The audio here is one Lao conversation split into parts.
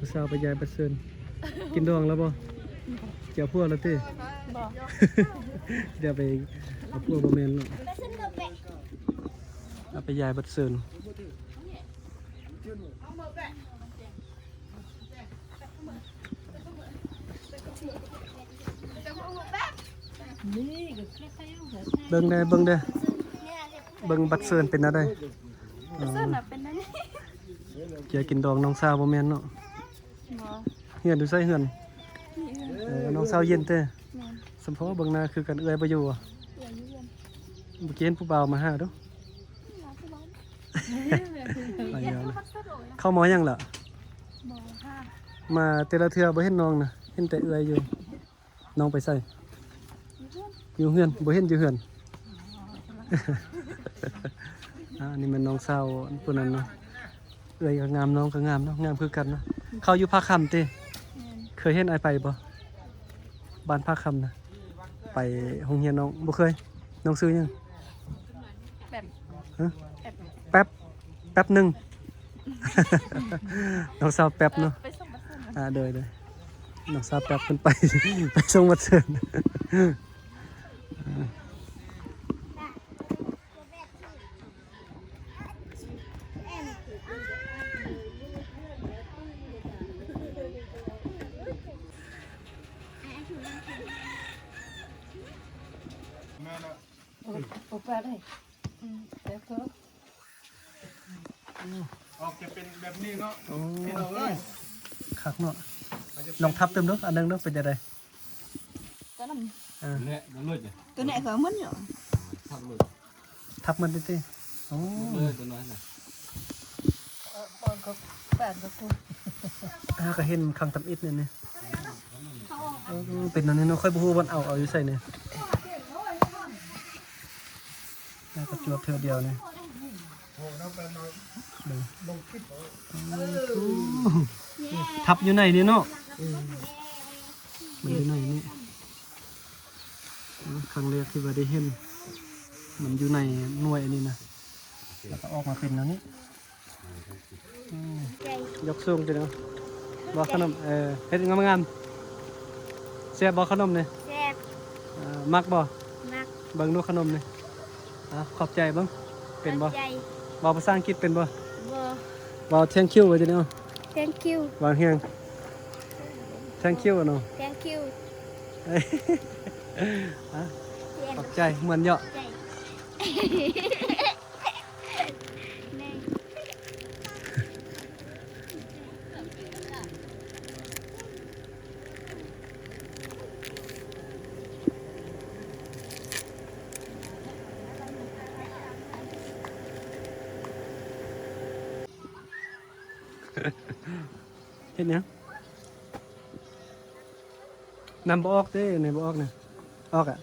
ຜູ້ສາວໄປຢາຍບັດເຊີນ ກິນດອງແລ້ວບໍ່? ຈະເອົາຜົວແລ້ວຕິ? ບໍ່ ດຽວໄປເອົາຜົວບໍ່ແມ່ນເນາະ ເອົາໄປຢາຍບັດເຊີນ. ເບິ່ງແດ່ ເບິ່ງແດ່ ເບິ່ງບັດເຊີນເປັນແນວໃດ? ເອີ ເຈົ້າເປັນແນວໃດ? ເຈົ້າກິນດອງນ້ອງສາວບໍ່ແມ່ນເນາະ? ບໍ່. ເຮືອນຢູ່ໃສເຮືອນ? ເອີ ນ້ອງສາວເຢັນເດ້. ແມ່ນ. ສຳພໍເບິ່ງໜ້າຄືກັນ ເອື້ອຍບໍ່ຢູ່ຫວາ? ເອື້ອຍຢູ່ເຮືອນ. ບໍ່ເຫັນຜູ້ບ່າວມາຫາດູ. ເຂົ້າມາຫຍັງລະ? ມາແຕ່ລະເທື່ອບໍ່ເຫັນນ້ອງນະ ເຫັນແຕ່ເອື້ອຍຢູ່. ນ້ອງໄປໃສ? ຢູ່ເຮືອນ ບໍ່ເຫັນຢູ່ເຮືອນ. ອ່າ ອັນນີ້ແມ່ນນ້ອງສາວຜູ້ນັ້ນເນາະ. ເອື້ອຍກໍງາມ ນ້ອງກໍງາມເນາະ ງາມຄືກັນເນາະ. ເຂົາຢູ່ພາຄຳຕິ? ແມ່ນ. ເຄີຍເຫັນອ້າຍໄປບໍ່? ບ້ານພາຄຳນະ ໄປໂຮງຮຽນນ້ອງບໍ່ເຄີຍ. ນ້ອງຊື່ຫຍັງ? ແປັບ. ຮະ? ແປັບ. ແປັບ ແປັບໜຶ່ງ ນ້ອງສາວແປັບເນາະ. ເອີ ໄປສົ່ງບັດເຊີນ. ອ່າ ໂດຍ ໂດຍ ນ້ອງສາວແປັບເພິ່ນໄປ ໄປສົ່ງບັດເຊີນ. ໂອ ໂອປາໄດ້. ອືມ ແລ້ວກໍ ອອກຈະເປັນແບບນີ້ເນາະ. ໂອ້ ພີ່ນ້ອງເອີຍ ຄັກເນາະ. ລອງທັບຕື່ມດູ ອັນໜຶ່ງດູ ເປັນຈັ່ງໃດ? ຕົວນັ້ນ ເອີ ຕົວນີ້ກໍມັນຢູ່ ທັບເລີຍ ທັບມັນຕິ. ໂອ້ ເລີຍຕົວນ້ອຍນະ. ເອີ ບາງກໍແປນກໍກູ ຫາກໍເຫັນຄັງທຳອິດນີ້ ເອີ ເປັນອັນນີ້ເນາະ. ຂ້ອຍບໍ່ຮູ້ບ່ອນເອົາ ເອົາຢູ່ໃສນີ້. ແລ້ວກໍຈວດເທື່ອດຽວນີ້ ເບິ່ງ ທັບຢູ່ໃນນີ້ເນາະ. ອືມ ມັນຢູ່ໃນນີ້. ເອີ ຄັ້ງແລກທີ່ວ່າໄດ້ເຫັນ ມັນຢູ່ໃນໜ່ວຍອັນນີ້ນະ ແລ້ວກໍອອກມາເປັນແນວນີ້. ອືມ ຍົກສູງຕິເນາະ. ບໍ່ ຂະໜົມ ເອີ ເຮັດງາມໆ. ແຊບບໍ່ຂະໜົມນີ້? ແຊບ. ເອີ ມັກບໍ່? ມັກ. ເບິ່ງດູຂະໜົມນີ້. ອ່າ ຂອບໃຈເບິ່ງ ເປັນບໍ່? ຂອບໃຈ. ເວົ້າພາສາອັງກິດເປັນບໍ່? ບໍ່. ເວົ້າ thank you ໄວ້ຕິເນາະ. Thank you. ເວົ້າແຮງ thank you ເນາະ. Thank you. ອ່າ ຂອບໃຈ ມ່ວນເຍາະ. ຂອບໃຈ. ເຮັດຫຍັງ? ນ້ຳບໍ່ອອກເດ້ ນີ້ບໍ່ອອກນະ. ອອກອະ.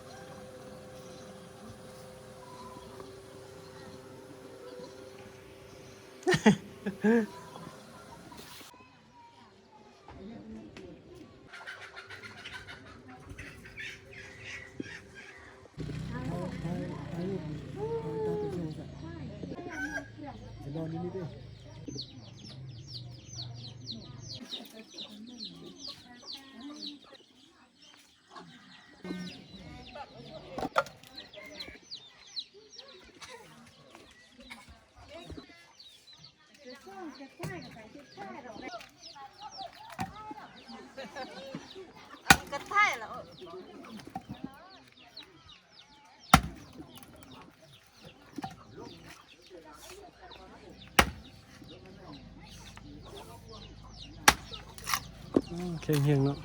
ໂອ້ ແຂງແຮງເນາະ.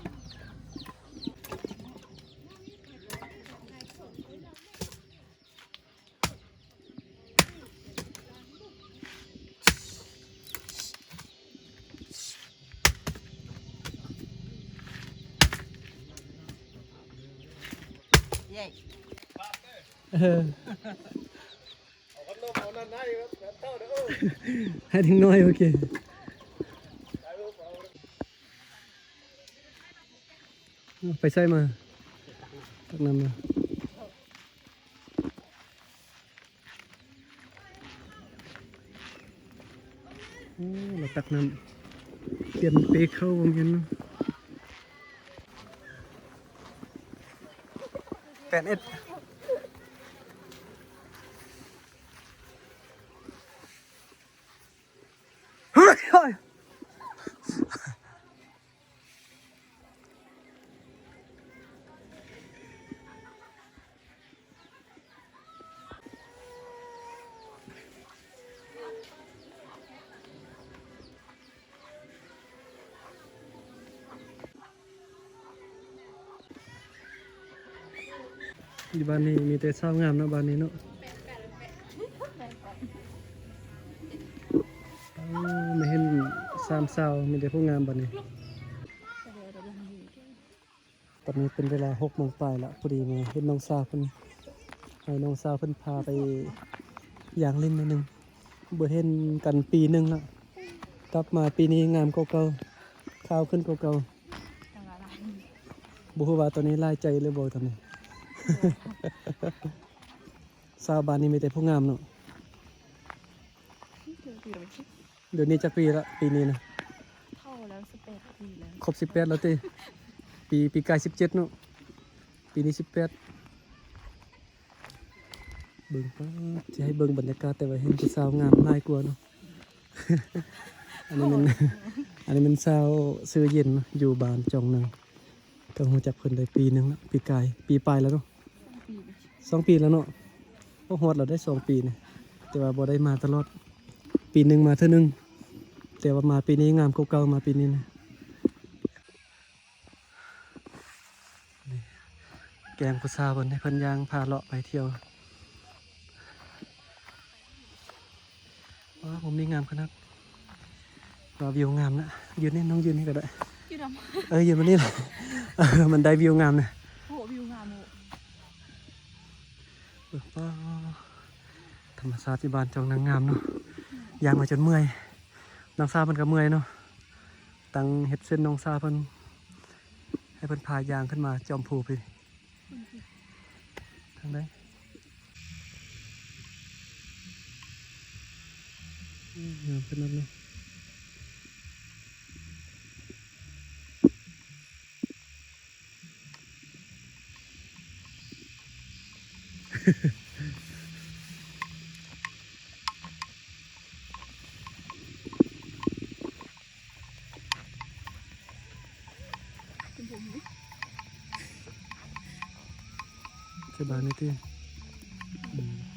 ເອີ ໃຫ້ເດັກນ້ອຍ ໂອເຄ. ເອົາ ໄປໃສມາ? ຕັກນ້ຳມາ. ໂອ້ ລາວຕັກນ້ຳ ປ່ຽນເປເຂົ້າບໍ່ແມ່ນເນາະ. ແປດເອັດ ເຮີ້ຍ ໂອ້ຍ. ຢູ່ບ້ານນີ້ມີແຕ່ສາວງາມເນາະ ບ້ານນີ້ເນາະ. ໂອ້ ມາເຫັນສາມສາວ ມີແຕ່ຜູ້ງາມບັດນີ້. ຕອນນີ້ເປັນເວລາຫົກໂມງປາຍລະ ພໍດີມາເຫັນນ້ອງສາວເພິ່ນ ໃຫ້ນ້ອງສາວເພິ່ນພາໄປຍ່າງຫຼິ້ນໜ້ອຍໜຶ່ງ. ບໍ່ເຫັນກັນປີໜຶ່ງລະ ກັບມາປີນີ້ງາມກວ່າເກົ່າ ຂາວຂຶ້ນກວ່າເກົ່າ. ບໍ່ຮູ້ວ່າຕອນນີ້ຫຼາຍໃຈຫຼືບໍ່ຕອນນີ້. ສາວບ້ານນີ້ມີແຕ່ຜູ້ງາມເນາະ. ດຽວນີ້ຈັກປີລະ ປີນີ້ນະ? ເທົ່າແລ້ວ ສິບແປດປີແລ້ວ. ຄົບສິບແປດແລ້ວຕິ? ປີ ປີກາຍສິບເຈັດເນາະ ປີນີ້ສິບແປດ. ເບິ່ງ ປາດ ຊິໃຫ້ເບິ່ງບັນຍາກາດ ແຕ່ວ່າເຫັນຜູ້ສາວງາມຫຼາຍກວ່າເນາະ. ອັນນີ້ແມ່ນ ອັນນີ້ແມ່ນສາວຊື່ເຢັນເນາະ ຢູ່ບ້ານຈອງນາງ. ກໍຮູ້ຈັກເພິ່ນໄດ້ປີໜຶ່ງລະ ປີກາຍ ປີປາຍແລ້ວເນາະ. ສອງປີແລ້ວເນາະ. ໂອ້ ຮອດແລ້ວເດ້ສອງປີນີ້ ແຕ່ວ່າບໍ່ໄດ້ມາຕະຫຼອດ ປີໜຶ່ງມາເທື່ອໜຶ່ງ. ແຕ່ວ່າມາປີນີ້ງາມກວ່າເກົ່າ ມາປີນີ້ນະ. ນີ້ ແກງຜູ້ສາວເພິ່ນ ໃຫ້ເພິ່ນຍ່າງພາເລາະໄປທ່ຽວ. ວ້າວ ມຸມນີ້ງາມຂະໜາດ. ວ່າວິວງາມນະ. ຢືນນີ້ ນ້ອງຢືນນີ້ກໍໄດ້. ຢູ່ນຳ. ເອີ ຢືນມານີ້ລະ. ເອີ ມັນໄດ້ວິວງາມນະ. ໂອ້ ວິວງາມ. ໂອ້ ປາດ ທຳມະຊາດທີ່ບ້ານຈອງນາງງາມເນາະ. ຍ່າງມາຈົນເມື່ອຍ. ນ້ອງສາວເພິ່ນກໍເມື່ອຍເນາະ. ຕັ້ງເຮັດເສັ້ນນ້ອງສາວເພິ່ນ ໃຫ້ເພິ່ນພາຍ່າງຂຶ້ນມາຈອມພູພີ້. ທາງໃດ? ອືມ ງາມຂະໜາດເນາະ. ສະບາຍດີຕິ? ອືມ.